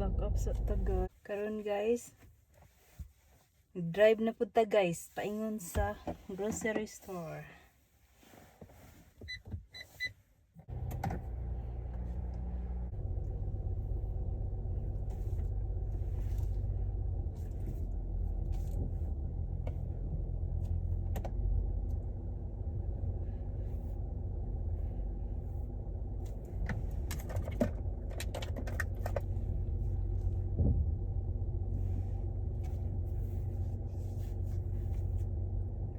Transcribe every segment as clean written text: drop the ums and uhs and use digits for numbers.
Back up sa taga. Karon, guys, drive na pud ta, guys, paingon sa grocery store.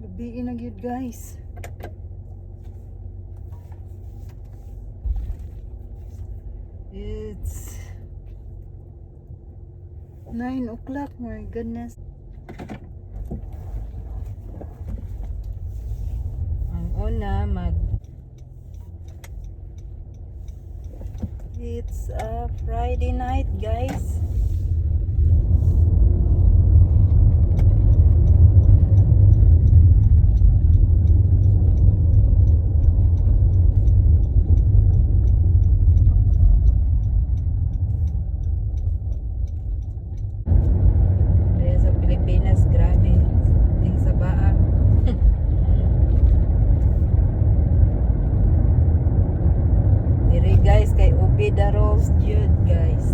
Gabii na gyud, guys. It's 9 o'clock, my goodness. Ang una mag It's a Friday night, guys. Kaya sa Pilipinas, grabe. Ting sa baa. Diri, guys, kay obey the rules jud, guys.